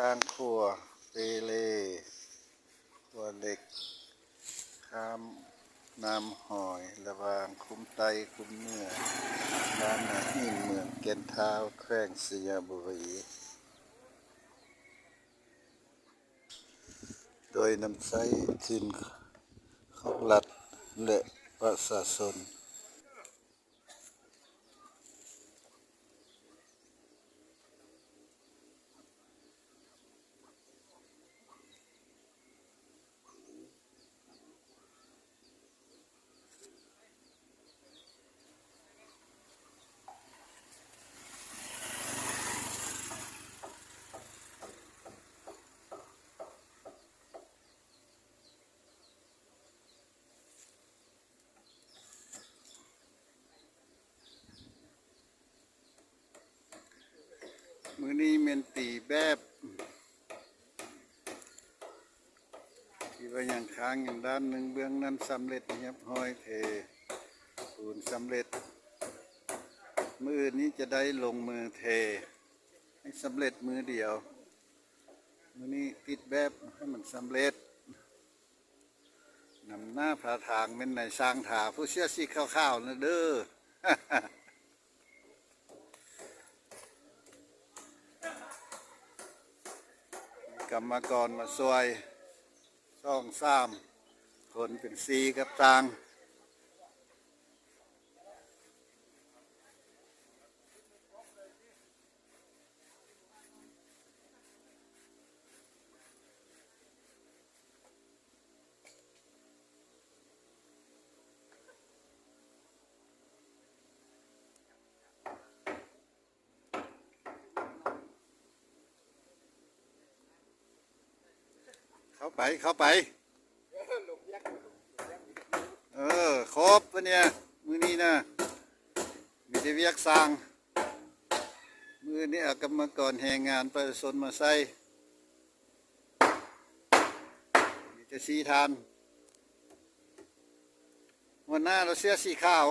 ສ້າງຂົວເປເລ ຂົວເຫຼັກ ຂ້າມນ້ຳຫອຍ ລະຫວ່າງຄຸ້ມໃຕ້ຄຸ້ມເໜືອ ບ້ານນາຫີນ ເມືອງແກ່ນທ້າວ ແຂວງໄຊຍະບູລີ ໂດຍນຳໃຊ້ທຶນຂອງລັດ ແລະ ປະຊາຊົນ. ມື້ນີ້ແມ່ນຕີແບບ ທີ່ວ່າຍັງຄ້າງຢູ່ດ້ານໜຶ່ງ ເບື້ອງນັ້ນສຳເລັດຮຽບຮ້ອຍ ເທປູນສຳເລັດ. ມື້ອື່ນນີ້ຈະໄດ້ລົງມືເທໃຫ້ສຳເລັດມື້ດຽວ. ມື້ນີ້ຕິດແບບໃຫ້ມັນສຳເລັດ. ນຳໜ້າພາທາງແມ່ນນາຍຊ່າງທາ ຜູ້ເສື້ອສີຂາວໆນະເດີ. ກຳມະກອນມາຊ່ວຍສອງສາມຄົນ ເປັນສີ່ກັບຊ່າງ. ເຂົ້າໄປ ເຂົ້າໄປ. ເອີ ຄົບ ມື້ນີ້ນະ ມື້ນີ້ນະ ມີແຕ່ວຽກສ້າງ. ມື້ນີ້ເອົາກຳມະກອນແຮງງານປະຊາຊົນມາໃສ່ ມີແຕ່ສີ່ທ່ານ. ຫົວໜ້າລາວເສື້ອສີຂາວ